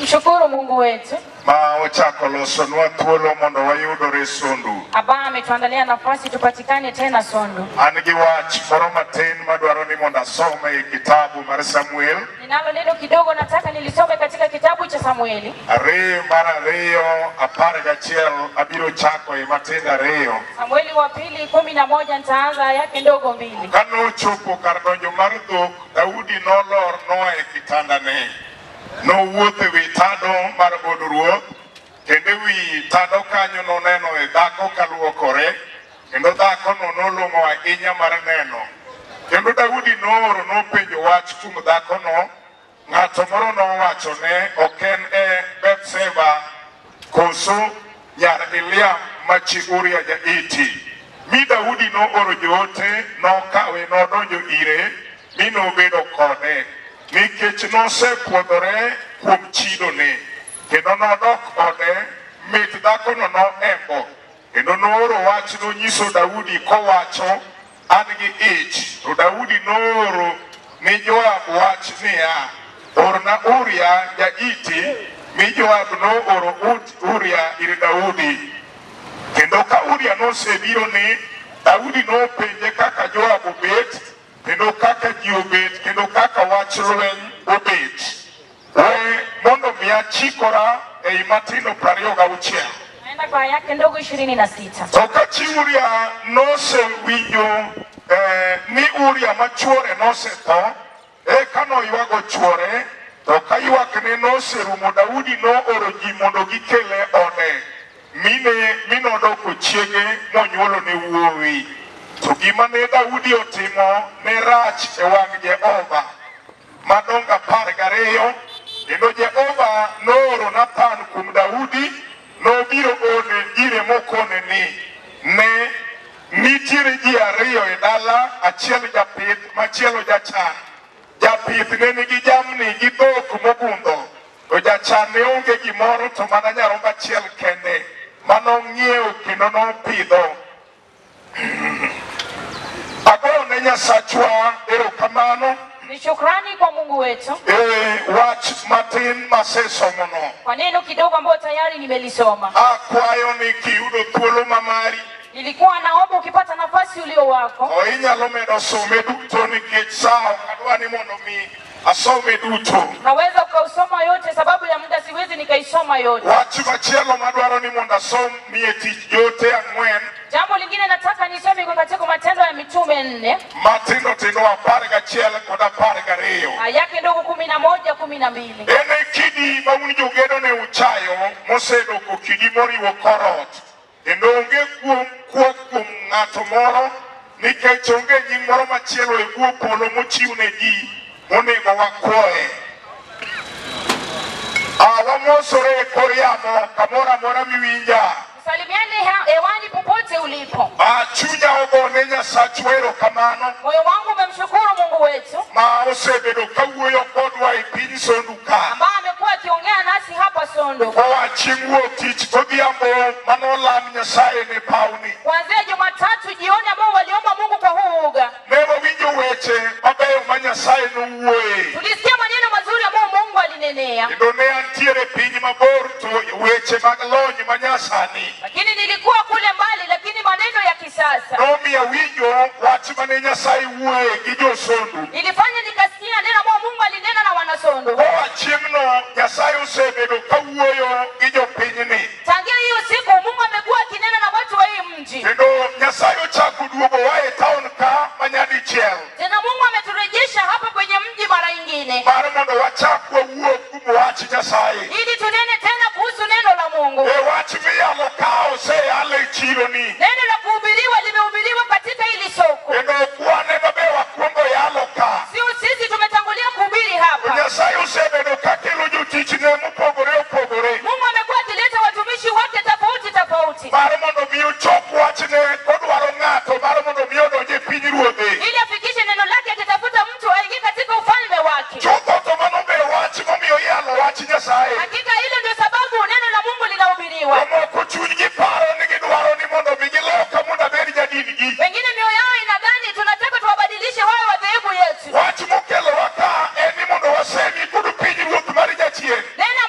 Mshukuru Mungu wetu ma ochako losonwa thuolo mondo wayudore Sondu. Ambaye ametuandalia nafasi tupatikane tena Sondu. An gi wach moro matin madwaro ni mondo asome e kitabu mar Samuel. Ninalo neno kidogo nataka nilisome katika kitabu cha Samueli 2:2 11 abiro chako e matindo ariyo. Samueli wa pili 11 nitaanza yake ndogo 2. Kanochopo kar donjo mar dhok, Daudi nolor noa e kitandane. Nowuotho ewi tado mar od ruoth, kendo ewi tado kanyo noneno e dhako kaluokore, kendo dhakono nolong'o ahinya mar neno. Kendo Daudi nooro nopenjo wach kuom dhakono. Ng'ato moro nowachone, ok en e Bathsheba koso nyar Eliam ma chi Uria ja-Hiti. Mi Daudi nooro joote, nokawe nodonjo ire, mi nobedo kode, nikech nosepwodhore kuom chidone. Kendo nodok ode, mit dhakono noembo. Kendo nooro wach nonyiso Daudi kowacho, an gi ich. To Daudi nooro ni Joab wach niya, orna Uria ja-Hiti. Mi Joab nooro Uria ir Daudi. Kendo ka Uria nosebiro ni, Daudi nopenje kaka Joab obet, kendo kaka ji obet, kendo kaka wach lweny obet. We mondo mi achikora ei matindo 26. Naenda kwa yake ndogo 26. To ka chi Uria nosewinjo ni Uria machuore nosetho, eka noywago chuore. To ka ywakne noserumo, Daudi nooro ji mondo gikele ode, mi nodoko chiege monyuolone wuowi. To gima ne Daudi otimo ne rach e wang' Jehova. Madongo 12. Kendo Jehova nooro Nathan kuom Daudi, nobiro one ire mokone ni, ne nitiere ji ariyo e dala, achiel japith, machielo jachan. Japith ne nigi jamni gi dhok mogundho, to jachan ne onge gimoro to mana nyarombo achiel kende manong'iewo kendo nopidho. Agone Nyasachwa erokamano Ni shukrani kwa Mungu wetu e wach matin masesomono. kwa neno kidogo ambayo tayari nimelisoma. Akwayo ni kiyudo thuolo mamari, Nilikuwa naomba ukipata nafasi ulio wako, to inyalo medo some duto nikech sa ok adwa ni mondo mi asome duto. Unaweza ukausoma yote, sababu ya muda siwezi nikaisoma yote. Wach machielo madwaro ni mondo asom nie tich jote 4. Jambo lingine nataka nisome kwa katika Matendo ya Mitume 4 matindo tindo 11 kod 12. Aya yake ndogo 11 12. En e kidi ma un jogedo ne uchayo mosedoko kidi moriwo korot. Kendo onge kuom kuok kuom ng'ato moro, nikech onge nying moro machielo e bwo polo mochiw ne ji monego wakwoe. Wamosore e kor yamo kamoro amora miwinja. Salimiane hewani popote ulipo. Chunya ogone Nyasachwa erokamano Moyo wangu umemshukuru Mungu wetu ma osebedo kawuoyo kodwa e piny Sondu ka. ambaye amekuwa akiongea nasi hapa Sondu Koa chieng' wuok tich godhiambo manolam Nyasaye ne pawni. kuanzia Jumatatu jioni ambao waliomba Mungu kwa huu uga. Ne wawinjo weche mabeyo ma Nyasaye nowuoye. Tulisikia maneno mazuri ambayo Mungu alinenea, Kendo ne antiere piny mabor to weche mag lony manyasani lakini nilikuwa kule mbali, lakini maneno ya kisasa nomiyo awinjo wach mane Nyasaye wuoye gi josondu. ilifanya nikasikia neno ambao Mungu alinena na wanasondo. Koa chieng'no Nyasaye osebedo kawuoyo gi jopinyni. Tangia hiyo siku Mungu amekuwa akinena na watu wa hii mji. Kendo Nyasaye ochako duogowa e taon ka manyadichiel Tena Mungu ameturejesha hapa kwenye mji mara nyingine mar mondo wachak wawuo kuom wach Nyasaye. ili tunene tena kuhusu neno la Mungu. E wach miyalo ka oseyal e chironi. Neno la kuhubiriwa limehubiriwa katika hili soko, Kendo kwane mabe wakwongo yalo ka. sio sisi tumetangulia kuhubiri To hapa. Nyasaye osebedo kakelo jotichne mopogore opogore Mungu amekuwa akileta watumishi wake tofauti tofauti mar mondo mi ochop wachne kodwaro ng'ato mar mondo mi odonj e piny ruodhe. ili afikishe neno lake, akitafuta mtu aingie katika ufalme wake. Chutho to mano be wach momiyo iyalo wach Nyasaye. Hakika hilo ndio sababu neno la Mungu linahubiriwa. Jomoko chunygi paro ni gidwaro ni mondo mi giloka mondo abed jadingi. Wengine mioyo yao inadhani tunataka tuwabadilishe wawe wa dhehebu yetu. Wach mokelowa ka en ni mondo wasemi kod piny ruoth mar jachien. Neno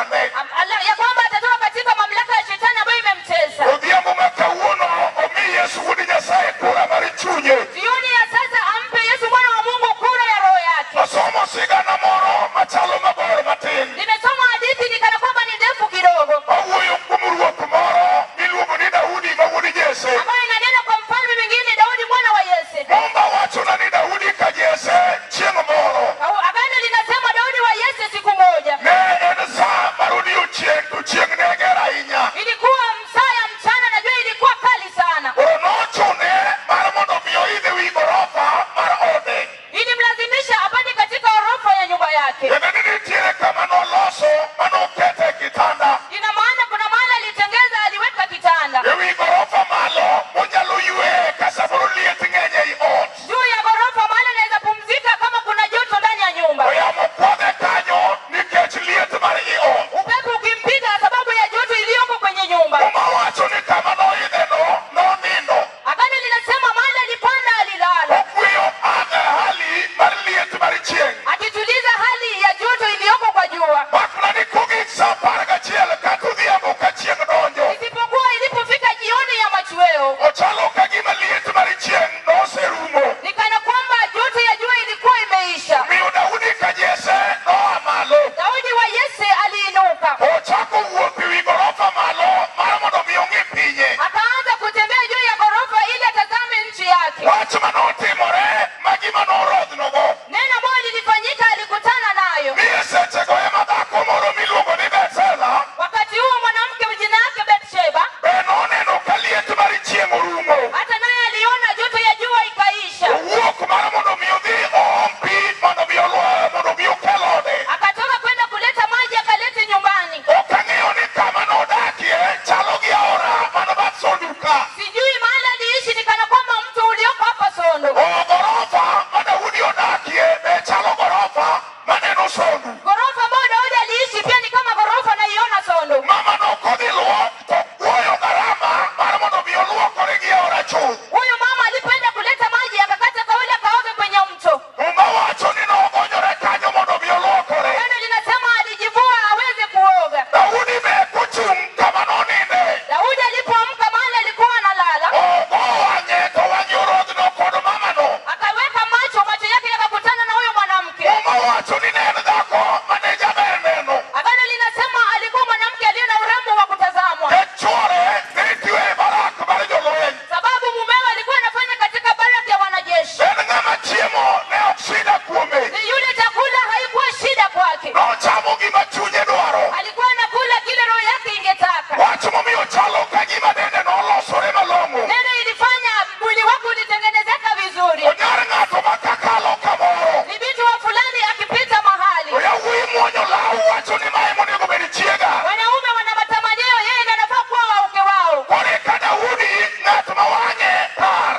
mosechande. Ya kwamba atatoka katika mamlaka ya shetani ambayo imemtesa. Odhiambo ma kawuono omi Yesu wuod Nyasaye kura mar chunye. Jioni ya sasa ampe Yesu mwana wa Mungu kura ya roho yake. Asomo sigana moro machalo mabor matin. Nimesoma hadithi ni kana kwamba ni ndefu kidogo. Mawuoyo kuom ruoth moro miluongo ni Daudi ma wuod Jesse. Ambayo inanena kwa mfalme mwingine Daudi mwana wa Yese. Mumba wachona ni Daudi ka Jesse chieng' moro. Agano linasema Daudi wa Yese siku moja. Ne en saa mar odiechieng' to chieng' ne ger ahinya. Ilikuwa saa ya mchana na jua ilikuwa kali sana. Koro nochune mar mondo mi oidh ewi gorofa mar ode. Ilimlazimisha apande katika orofa ya nyumba yake. Tiende ni nitiere kama noloso manokete kitanda. Ina maana kuna mahali alitengeza, aliweka kitanda. Ewi gorofa malo monyalo yweye ka samoro liet ng'eny ei ot. Juu ya ghorofa mahali anaweza pumzika kama kuna joto ndani ya nyumba. To yamo kwadhe kanyo nikech liet mar i ot. Upepo ukimpiga sababu ya joto iliyoko kwenye nyumba. Muma wacho ni kama noidheno nonindo. Agano linasema mahali alipanda alilala. Okweyo hali mar liet mar chieng'. Akituliza hali ya joto iliyoko kwa jua. Makna ni kogik sa 11 kata odhiambo ka chieng' donjo. Isipokuwa ilipofika jioni ya machweo. Ochalo ka gima liet mar chieng' noserumo. Ni kana kwamba joto ya jua ilikuwa imeisha. Omiyo Daudi ka Jesse noa malo. Daudi wa Yese aliinuka. Ochako wuoth ewi gorofa malo mar mondo mi ong'i pinye. Akaanza kutembea juu ya ghorofa ili atazame nchi yake. Wach manotimore ma gima norodhnogo. Neno ambalo lilifanyika alikutana nayo. Ni e sechego ema dhako moro miluongo ni Bathsheba Wakati huo mwanamke jina yake Bathsheba be noneno ka liet mar chieng' orumo. hata naye aliona joto ya jua ikaisha. Owuok mar mondo mi odhi oom pi mondo mi olwo mondo mi okel ode. Akatoka kwenda kuleta maji akalete nyumbani. Ok ang'eyo ni kama nodakie chalo gi aora mano bath Sondu ka. Sijui mahali aliishi ni kana kwamba mto ulioko hapa Sondu. Gorofa ma Daudi odakie be chalo gorofa maneno Sondu. Ghorofa ambayo Daudi aliishi pia ni kama ghorofa naiona Sondu. Mama nokodhi luok to kuoyo garama mar mondo mi oluokore gi aora chuth. Huyu mama alipoenda kuleta maji akakata kauli akaoge kwenye mto. Muma wacho ni nogonyore kanyo mondo mi oluokore. Neno linasema alijivua aweze kuoga. Daudi be kochung' kama noninde. Daudi alipoamka mahali alikuwa analala, Ogo wang'e to wang'e orodhno kod mamano. akaweka macho, macho yake yakakutana na huyo mwanamke. Muma wacho ni ne en dhako mane jaber neno. Agano linasema alikuwa mwanamke aliye na urembo wa kutazamwa. E chwore ne tiyo e barak mar jolweny. Sababu mumewe alikuwa anafanya katika baraki ya wanajeshi. En ng'ama chiemo ne ok shida kuome. Ni yule chakula haikuwa shida kwake. Nochamo gima chunye dwaro. Alikuwa anakula kile roho yake ingetaka. Wach momiyo chalo ka gima dende nolosore malong'o. Neno ilifanya mwili wake ulitengenezeka vizuri. Onyar ng'ato ma kakalo kamoro. Ni binti wa fulani akipita mahali. To yawuoyi muonyo law wacho ni mae monego bed chiega. Wanaume wana matamanio, yeye ndiye anafaa kuwa wauke wao. Koro eka Daudi ng'at ma wang'e par.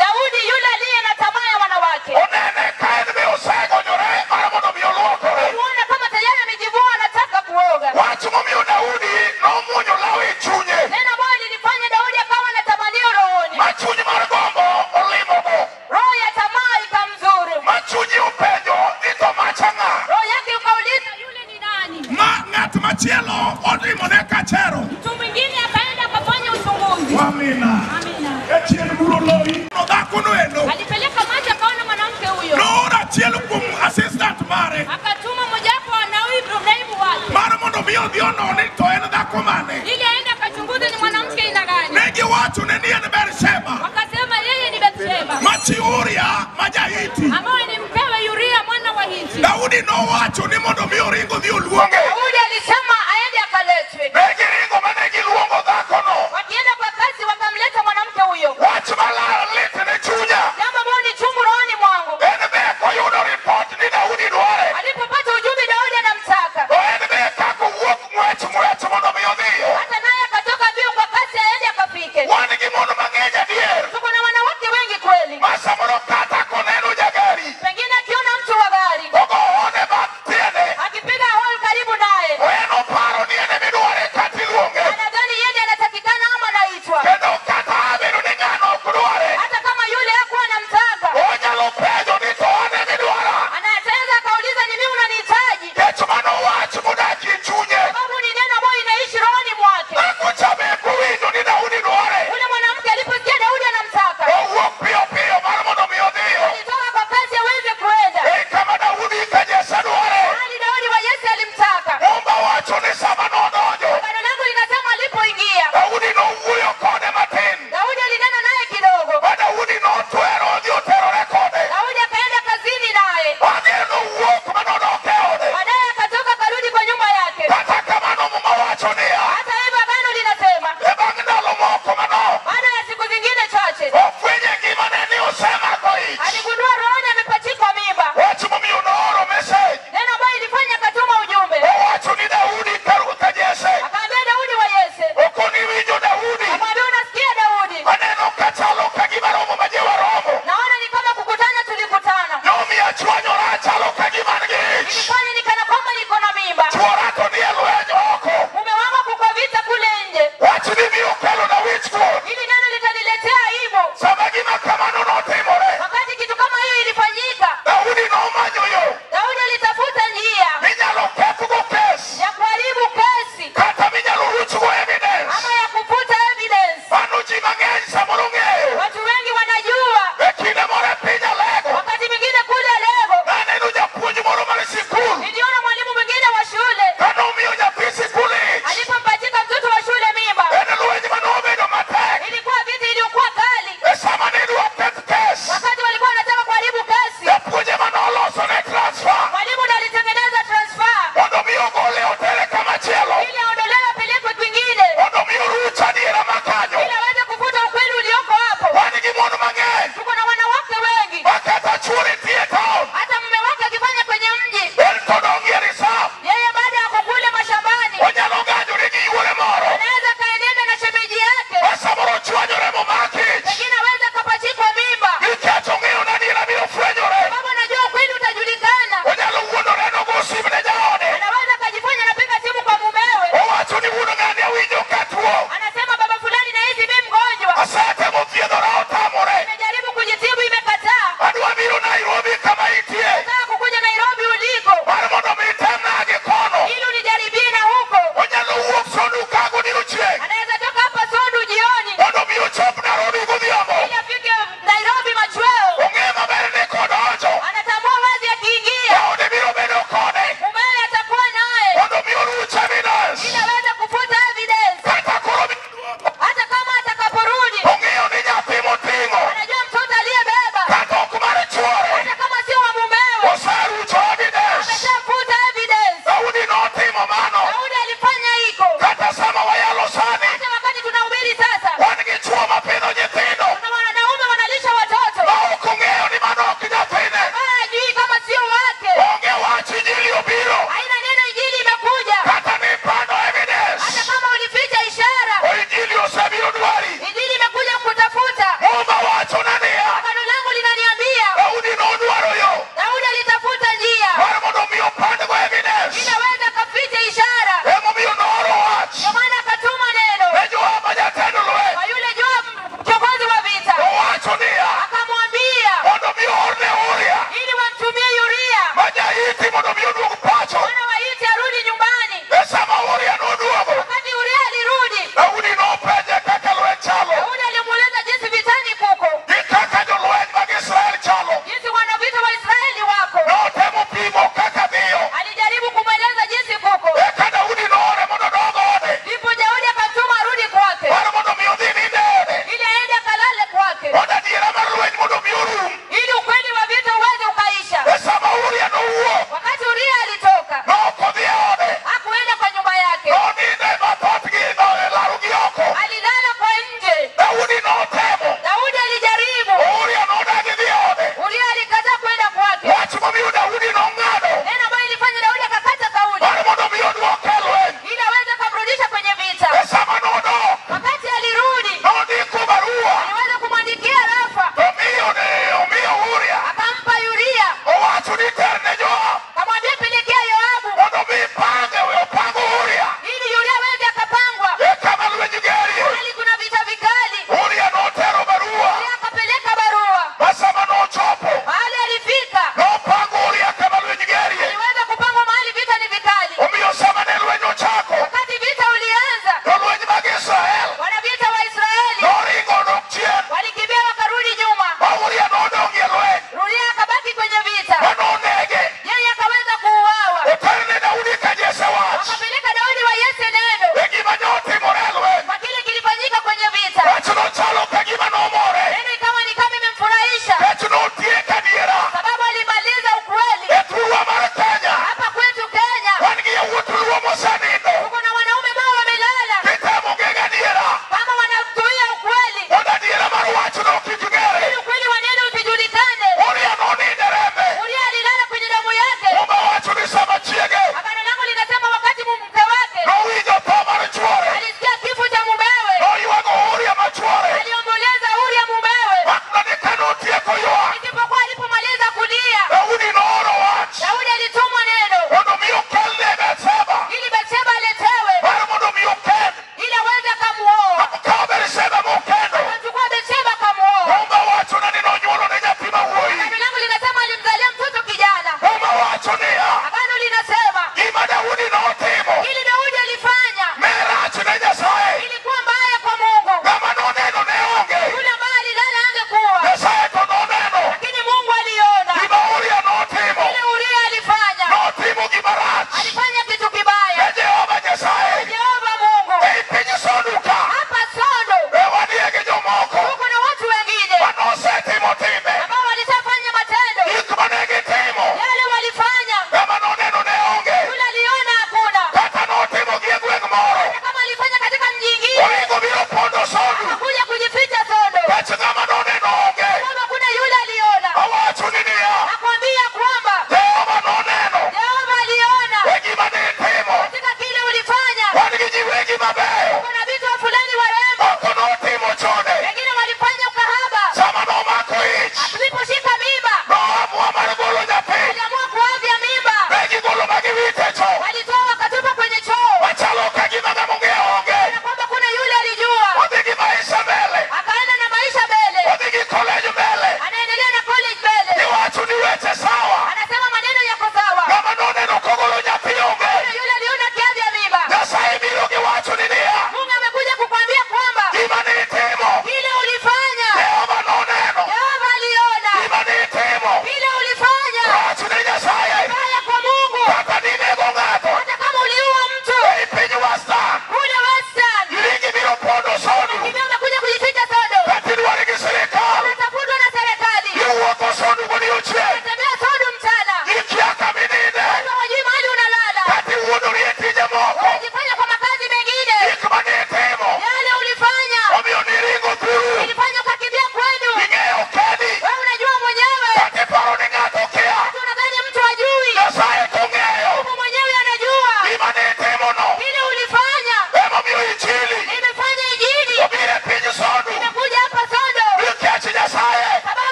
Daudi yule aliye na tamaa ya wanawake. Onene ka en be osegonyore mar mondo mi oluokore. Muona kama tayari amejivua anataka kuoga. Wach momiyo Daudi nomuonyo law e chunye. Neno ambalo lilifanya Daudi akawa na tamanio rohoni. Ma chuny mar gombo olimogo. Roho ya tamaa ikamzuru. Ma chunye openjo ni to macha ng'a. Roho yake ukauliza yule ni nani? Ma ng'at machielo otimone kachero. Mtu mwingine akaenda akafanya uchunguzi. Amina. Amina. E chien buro loyi no dhako no endo. Alipeleka macho akaona mwanamke huyo. Nooro achiel kuom assistant mare Akatuma mojawapo wa naibu wake mar mondo mi odhi onone to en dhako mane. ili aende akachunguze ni mwanamke aina gani. Ne giwachone ni en Bersheba Wakasema yeye ni Bathsheba ma chi Uria ma ja-Hiti. ambaye ni mkewe Uria mwana wa Hiti. Daudi nowacho ni mondo mi oring odhi oluonge. Daudi alisema aende akaletwe. Ne giringo mane giluongo dhakono. Wakienda kwa kasi wakamleta mwanamke huyo. Wach malar lit ne chunya. Jambo ambalo ni chungu rohoni mwangu. En be koyudo ripot ni Daudi dware. Alipopata ujumbe Daudi anamtaka. To en be kaka owuok ng'wech ng'wech mondo mi odhiyo. Hata Wachni biro kelona wichkuot. Hili neno litaniletea aibu. Sama gima kamano notimore, Wakati kitu kama hiyo ilifanyika, Daudi nomanyo yo Daudi alitafuta njia minyalo kethgo kes ya kuharibu kesi kata minyalo ruchgo evidence. ama ya kufuta evidence. Mano ji mang'eny samoro ng'eyo. Watu wengi wanajua, E kinde moro e piny Alego, wakati mwingine kule Alego naneno japuonj moro mar sikul niliona mwalimu mwingine wa shule kanomiyo nyathi sikul ich. alipompachika mtoto wa shule mimba. En lweny mano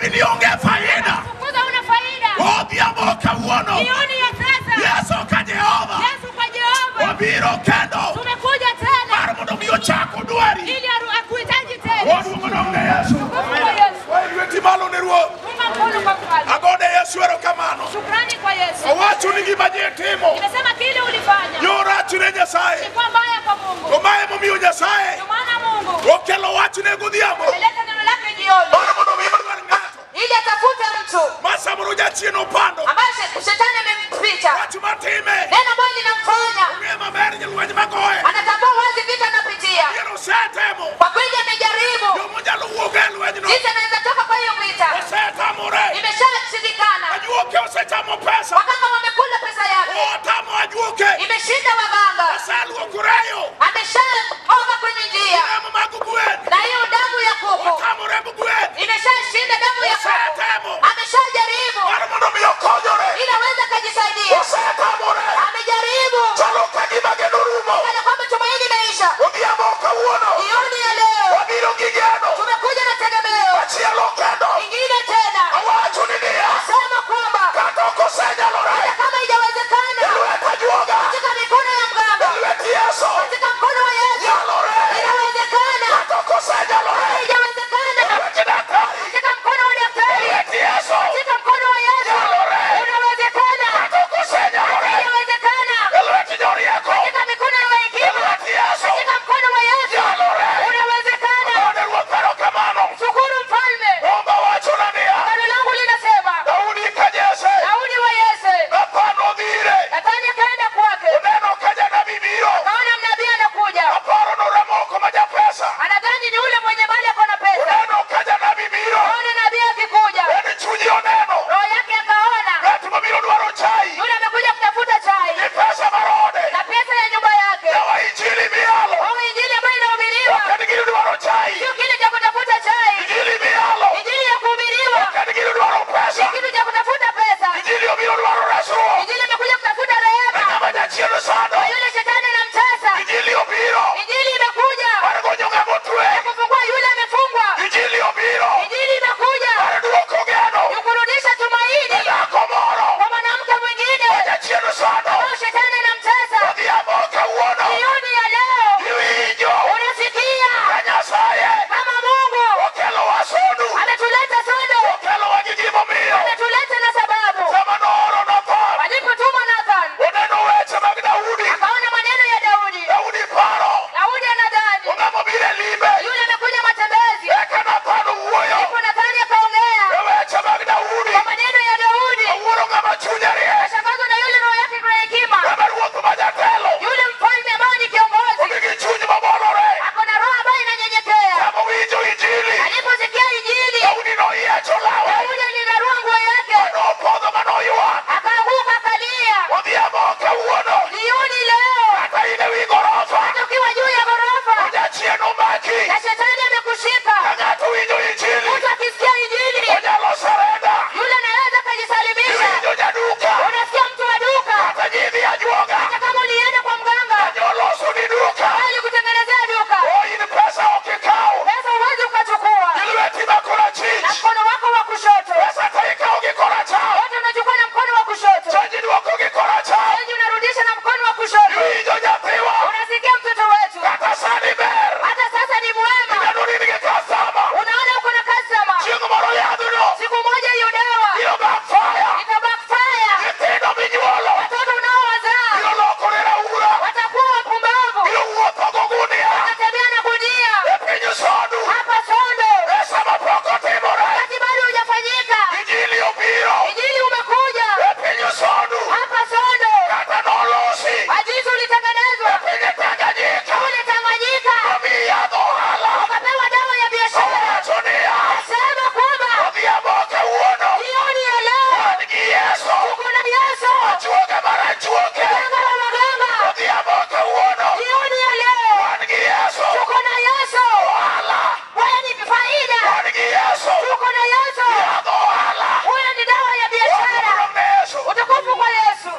Riembi ni onge faida. Kufukuza una faida. Odhiambo kawuono. Jioni ya sasa. Yesu ka Jehova. Yesu kwa Jehova. Obiro kendo. Tumekuja tena. Mar mondo mi ochak odwari. Ili akuhitaji tena. Oduogo dong ne Yesu. Tukufu kwa Yesu. Wae lweti malo ne Ruoth. Munga mkono kwa mfalme. Agone Yesu erokamano. Shukrani kwa Yesu. Owacho ni gima ji timo. Nimesema kile ulifanya. Yo rach ne Nyasaye. Ilikuwa mbaya kwa Mungu. To mae momiyo Nyasaye Ndio maana Mungu okelo wachne godhiambo. ameleta neno lake jioni. Mar mondo mi odwar ng'ato. Ili atafute mtu Ma samoro jachien opando. ambaye shetani amemficha. Wach matime. Neno ambalo linamfanya Ong'e maber jolweny magoye. anatambua wazi vita anapitia. Yiero osetemo. Kwa kweli amejaribu. Yo monyalo wuok e lwenyno. Jinsi anaweza toka kwa hiyo vita. Osetamore. Imeshashindikana. Ajuoke osechamo pesa. Waganga wamekula pesa yake. Otamo ajuoke. Imeshinda waganga. Oseluokoreyo. Ameshaoga kwenye njia. Remo mag gwen. Na hiyo damu ya kuku. Otamo remb gwen. Imeshashinda damu ya kuku. Osetemo. Ameshajaribu. Mar mondo mi okonyore. Ili aweze kujisaidia. Osetamore. Amejaribu. Chalo ka gima geno rumo. Kana kwamba tumaini imeisha. Odhiambo kawuono. Jioni ya leo Wabiro gi geno. tumekuja na tegemeo Machielo kendo. ingine tena. Awacho ni niya. Sema kwamba Kata ok osenyalore. hata kama haijawezekana E lwet ajuoga. katika mikono ya E mganga, lwet Yesu. katika mkono wa Yesu Nyalore. inawezekana. Kata ok osenyalore. Haijawezekana E lwet daktari. katika mkono wa E daktari, lwet Yesu. katika mkono wa Yesu Nyalore. unawezekana. Kata ok osenyalore. Haijawezekana E lwet jorieko. katika mikono ya E hekima, lwet Yesu. katika mkono wa Yesu Nyalore. unawezekana. Agone Ruoth erokamano. Shukuru mfalme. Mumba wachona niya. Agano langu linasema Daudi ka Jesse. Daudi wa Yese, Nathan odhi ire. Nathani akaenda kwake, Oneno ka janabi biro. akaona mnabii anakuja, Aparo noramoko ma japesa. anadhani ni yule mwenye mali ako na pesa. Oneno ka janabi biro. Akaona nabii akikuja, En chunye oneno. roho yake akaona Ng'at mabiro dwaro chai. yule amekuja kutafuta chai Gi pesa mar ode. na pesa ya nyumba yake. Yawa injili miyalo. Au injili ambayo inahubiriwa Ok en gini dwaro chai. sio kile cha kutafuta chai. Injili miyalo. Injili ya kuhubiriwa Ok en gini dwaro pesa. si kitu cha kutafuta pesa. Injili obiro dwaro resruok. Injili imekuja kutafuta Ne rehema ng'ama jachien osando. kwa yule shetani anamtesa. Injili obiro. Injili imekuja Mar gonyo ng'ama otwe. ya kufungua yule amefungwa. Injili obiro. Injili imekuja Mar duoko geno. ni kurudisha Ne tumaini dhako moro. kwa mwanamke mwingine Ma jachien osando. ambao shetani anamtesa. Odhiambo kawuono. Jioni ya leo Iwinjo. unasikia Ka Nyasaye kama Mungu okelowa Sondu. ametuleta Sodo, Okelowa gi gimomiyo. ametuleta na sababu. Sama nooro Nathan. Alipotuma Nathan Oneno weche mag Daudi. akaona maneno ya Daudi. Daudi paro. Daudi anadhani Ong'ama obiro e limbe. yule amekuja matembezi. Eka Nathan owuoyo. Ndipo Nathani akaongea E weche mag Daudi. kwa maneno ya Daudi. Owuoro ng'ama chunye riek. Akashangazwa na yule roho yake kuna hekima, Ng'ama ruoth ma jatelo. yule mfalme ambaye ni kiongozi, Onge gi chuny mabolore. ako na roho ambayo inanyenyekea. Sama owinjo injili. Aliposikia Injili, Daudi noyiecho lawe. Daudi alirarua nguo yake, Manopodho manoywak. akaanguka akalia. Odhiambo kawuono. Jioni leo, Kata in ewi gorofa. hata ukiwa juu ya ghorofa Jachien omaki. na shetani amekushika, Ka ng'ato winjo injili. mtu akisikia Injili, Onyalo surrender. yule anaweza akajisalimisha. Iwinjo jaduka. Unasikia mtu wa duka, Kata nyidhi ajuoga. hata kama ulienda kwa mganga Nyoloso ni duka. bali kutengenezea duka, O in pesa ok ikaw. pesa huwezi ukachukua Gi lweti ma na korachich. mkono wako wa kushoto. Pesa to ikaw gi koracham. Yote unachukua na mkono wa kushoto, Chanji duoko gi koracham. chanji unarudisha na mkono wa kushoto. Iwinjo nyathiwa. Unasikia mtoto wetu, Kata sani ber. hata sasa ni mwema. Ineno ni in gi customer. Unaona uko na customer. Chieng' moro yadhno. Siku moja hiyo dawa Biro backfire. ita backfire. Nyithindo minyuolo. Watoto unaowazaa Biro lokore raura. watakuwa wapumbavu, Biro wuotho gogunia. watatembea na gunia E piny Sondu. hapa Sondo, E sama pok otimore. wakati bado hujafanyika. Injili obiro. Injili umekuja E piny Sondu. hapa Sondo, Kata nolosi. ajizi ulitengenezwa E piny Tanganyika. kule Tanganyika, Omi yadh ohala. ukapewa dawa ya biashara. Owacho niya. Nasema kwamba Odhiambo kawuono. jioni ya leo Wan gi Yesu. tuko na Yesu, Achuoga mar achuoke. mganga wa waganga. Odhiambo kawuono. Jioni ya leo Wan gi Yesu. tuko na Yesu, Ohala. wewe ni faida. Wan gi Yesu. Tuko na Yesu, Yadh ohala. huyo ni dawa ya biashara. Oduong' ne Yesu. Utukufu kwa Yesu.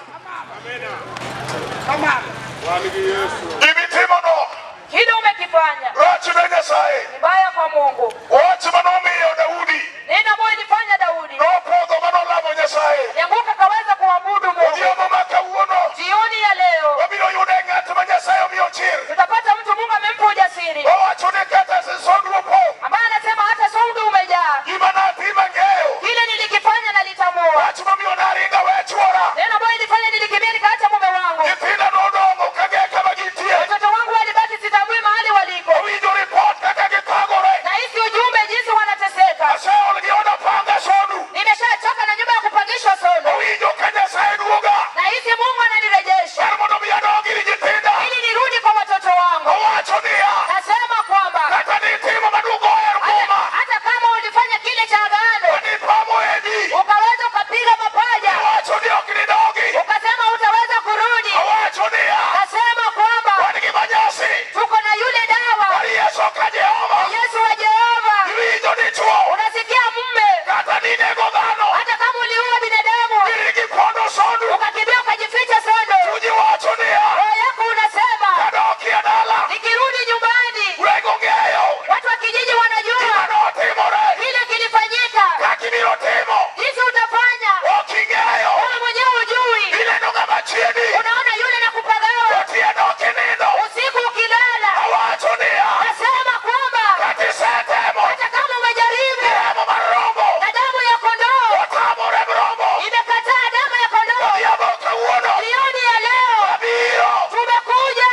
Gimitimono. Kile umekifanya Rach ne Nyasaye. ni baya kwa Mungu. Wach manomiyo Daudi. Neno ambayo ilifanya Jioni ya leo tutapata mtu Mungu amempa ujasiri, ambaye anasema hata Sondu umejaa, kile nilikifanya nalitambua. Neno ambayo ilifanya nilikimbia nikaacha mume wangu, watoto wangu walibaki, sitambui mahali waliko. Nahisi ujumbe jinsi wanateseka. Nimeshachoka na nyumba ya kupangishwa Sondu. Nahisi Mungu ananirejesha ili nirudi kwa watoto wangu. Nasema kwamba hata kama ulifanya kile cha agano, ukaweza ukapiga mapaja, ukasema utaweza kurudi, nasema kwamba tuko na yule dawa Yesu wa Jehova. Unasikia mume, hata kama uliua binadamu ukakimbia ukajificha Sondu, roho yako unasema nikirudi nyumbani, watu wa kijiji wanajua kile kilifanyika, jinsi utafanya wewe mwenyewe hujui. Unaona yule na kupagawa usiku ukilala, nasema kwamba hata kama umejaribu na damu ya kondoo imekataa damu ya kondoo, jioni ya leo tumekuja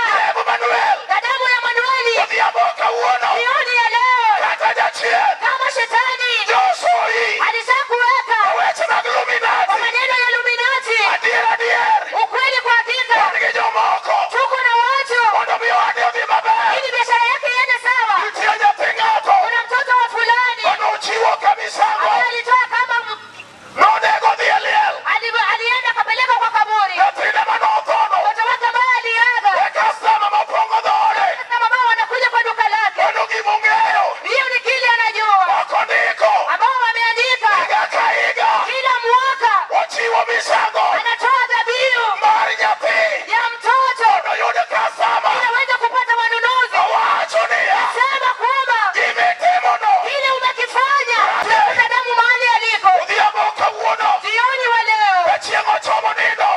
na damu ya Manueli. Jioni ya leo kama shetani alishakuweka kwa maneno ya Illuminati, ukweli kwa hakika tuko na watu ili biashara yake iende sawa. Kuna mtoto wa fulani ambaye alitoa kama alienda akapeleka kwa kaburi mtoto wake ambaye aliaga. Sasa mama wanakuja kwa duka lake, hiyo ni kile anajua, ambao wameandika kila mwaka anatoa dhabihu ya mtoto ili aweze kupata wanunuzi. Sema kwamba kile umekifanya, tunakuta damu mahali aliko. Jioni wa leo,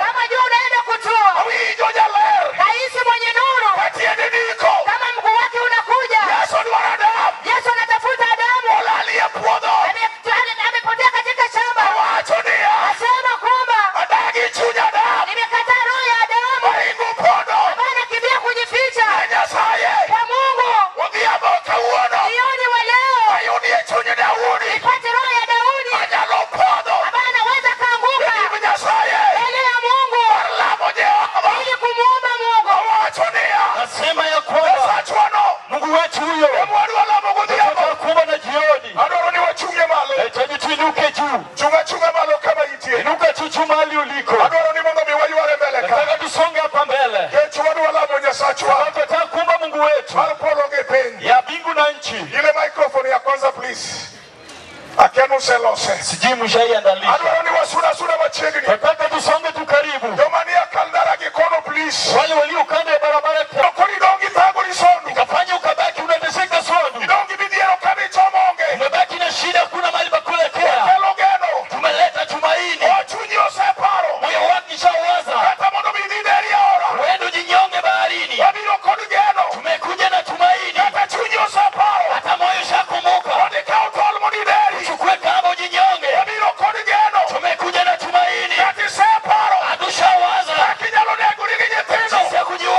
kama jua unaenda kutua, Rais mwenye nuru, kama mguu wake unakuja, Yesu anatafuta Adamu, amepotea katika shamba. Nasema kwamba nimekataa roho ya Adamu ambaye anakimbia kujificha kwa Mungu. Jioni wa leo nipate roho ya Daudi ambaye anaweza kaanguka mbele ya Mungu ili kumuomba Mungu. Nasema ya kwamba Mungu wetu huyo tutakuwa na jioni. Nahitaji tuinuke juu. Inuka tu juu mahali uliko. Nataka tusonge hapa mbele. Tunataka kuomba Mungu wetu ya mbingu na nchi. Ile microphone ya kwanza please. Akianuselose. Sijui mshaiandalisha. Adwaro ni wasuna suna machiegni. Nataka tusonge tu karibu. Joma nie kaldara gi kono please. Wale walio kando ya barabara Koro idong' ithagori Sondu. ikafanya ukabaki unateseka Sondu. Idong' gi midhiero kama ichomo onge. Umebaki na shida, kuna mahali pa kuelekea. Kelo geno. Tumeleta tumaini. O chunyi oseparo. Moyo wako ishawaza. Kata mondo mi idhi deri aora. Uende ujinyonge baharini. Wabiro kod geno. Tumekuja na tumaini. Kata chunyi oseparo. Hata moyo ushakumbuka. Mondo ikaw tol mondo ideri. Chukue kamba ujinyonge. Wabiro kod geno. Tumekuja na tumaini. Kata iseparo. Hatushawaza. Kaka inyalo negori gi nyithindo. Sisi ya kujiua.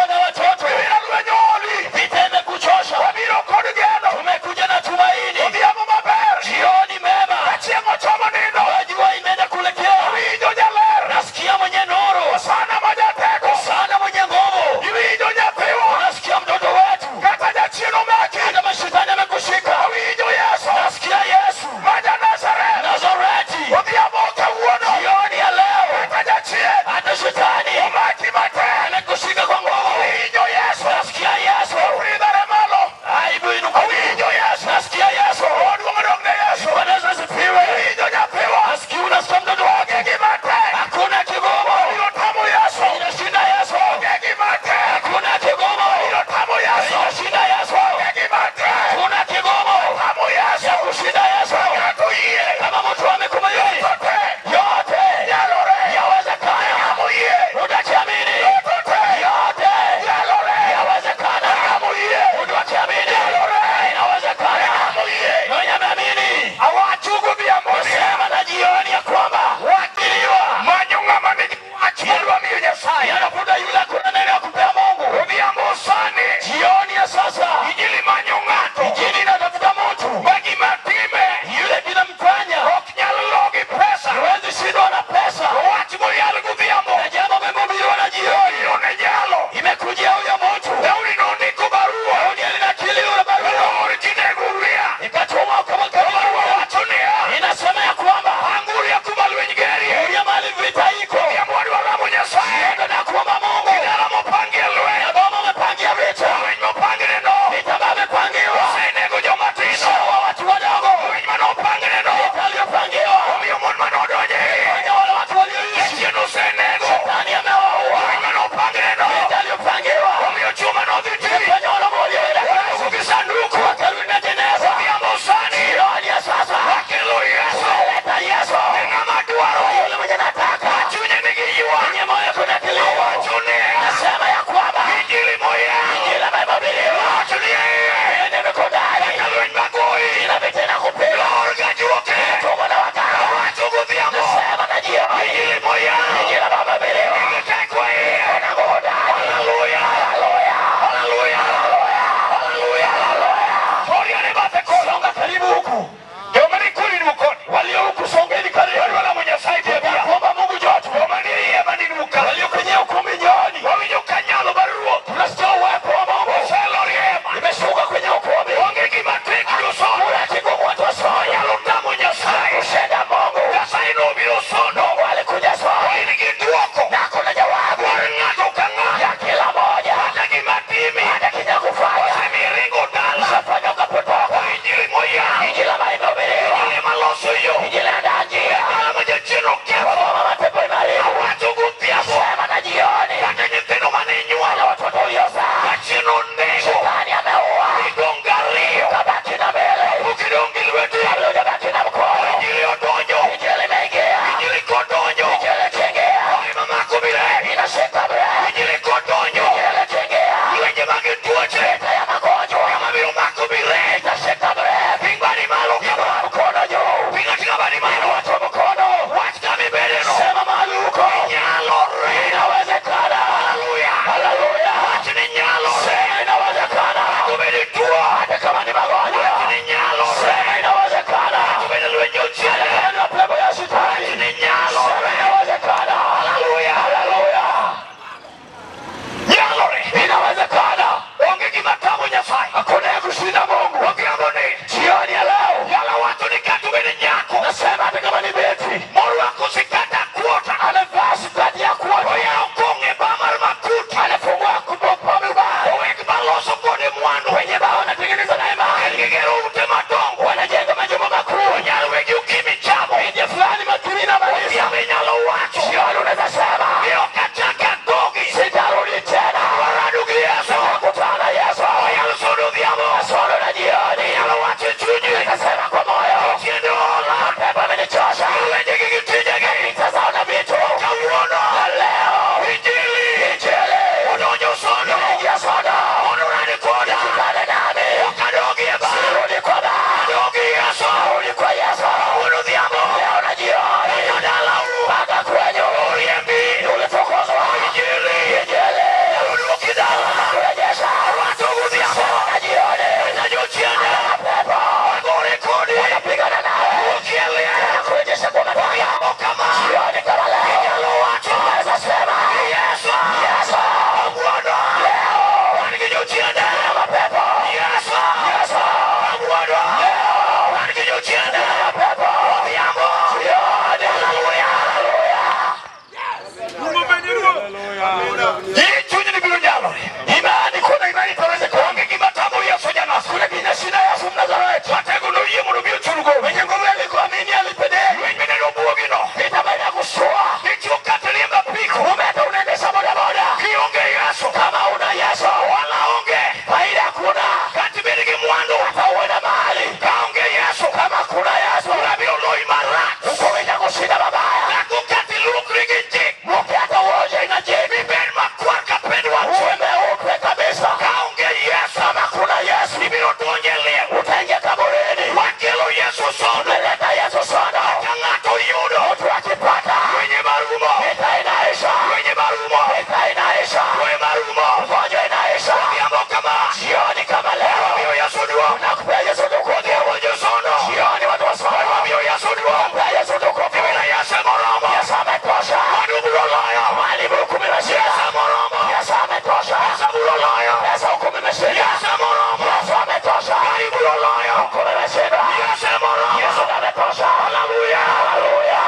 Mkono imeshindwa. Yesu moromo. Yesu ametosha. Haleluya. Haleluya.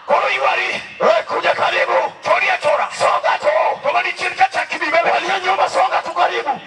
Koro ywari. Wewe kuja karibu. Toria tora. Songa tu. To manichien ka chak bi mbele. Walio nyuma songa tu karibu.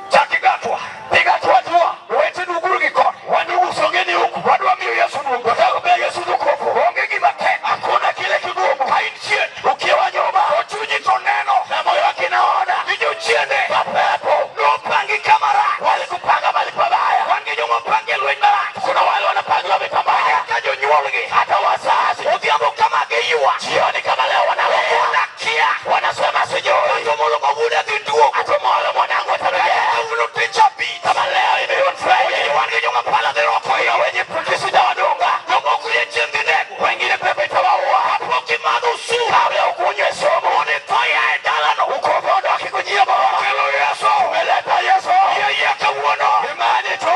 Chak gatwa. Piga tu hatua. Owete duguru gi koni. Wandugu songeni huku. Wadwa miyo Yesu duong'. Wataka kupea Yesu tukufu. Onge gima tek. Hakuna kile kigumu. Ka in chien. Ukiwa nyuma To chunyi to neno. na moyo wake naona. Gi jochiende. Mapepo Nopangi kama rach. walikupanga mahali pabaya. Wan gi joma opangi e lweny marach. Kuna wale wanapangiwa vita mbaya. Ka jonyuolgi. Hata wazazi Odhiambo kama giywak. jioni kama leo wanalia, Nakia. wanasema sijui. Kato molo ma wuoda dhi duogo. Atomolo mwanangu atarejea. Kawuono tich abich. Kama leo ime on Friday, Wan gi joma pala dhi roko kuna yo. wenye polisi itawadunga, Jomoko ye chieng' dhi nego. wengine pepo itawaua. Kapok imadho sumu. Kabla ukunywe sumu, Mondo itho ia e dalano. ukofa ondoke kujia bora. Kelo Yesu. Umeleta Yesu, Yie yie kawuono. imani tu.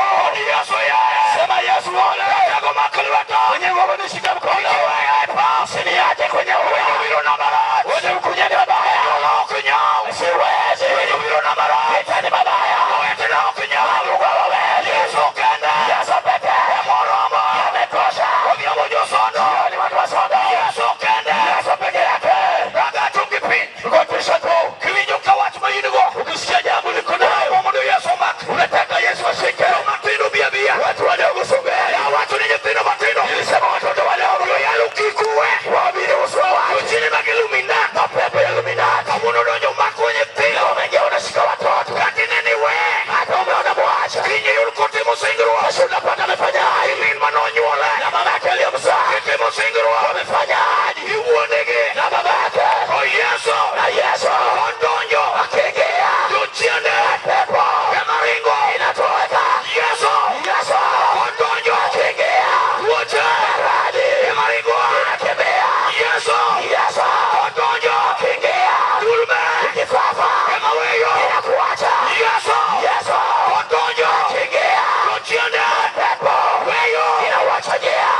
Yesu yaye. Sema Yesu ole. Jago mak lweta. Mwenye nguvu nishika mkono, Iweya e pap. usiniache kwenye Winjo uwa. biro na marach. Wenye mkunyeni mabaya, Jolo ok nyal. siwezi. Winjo biro na marach. Vita ni mabaya, Owetena ok nyal. ndugu hawawezi. Yesu kende. Yesu pekee Emoromo. ametosha. Odhiambo josondo. Jioni watu wa sodo, Yesu kende. Yesu peke yake. Raga chungi piny. Ngotisha tu. Kiwinjo ka wach ma in go. Ukisikia jambo liko nayo, Mondo Yesu omak. unataka Yesu ashike. Joma tindo bi abia. Watu wadogo songeni. Awacho ni nyithindo matindo. Nilisema watoto wadogo, Joyalo kik uwe. waamini usiwe watu. Jochiende mag Illuminati. Mapepo ya Illuminati Kawuono donjo mako nyithindo. leo wameingia wanashika watoto, Kata inene iwe. hata umeona mwacha, Kiny iyud kotimo singruok. kesho unapata amefanya Gi min manonyuole. na mama yake aliyomzaa Gitimo singruok. wamefanya Gi wuonegi. na baba yake To Yesu. na Yesu Odonjo. akiingia, Jochiende. pepo Ema ringo. inatoweka. Yesu. Yesu Odonjo. akiingia, Tuoche. maradhi Ema ringo. inakimbia. Yesu. Yesu Odonjo. akiingia, Dulme. kifafa Ema weyo. inakuacha. Yesu. Yesu Odonjo. akiingia, Jochiende. pepo Weyo. inawacha njia.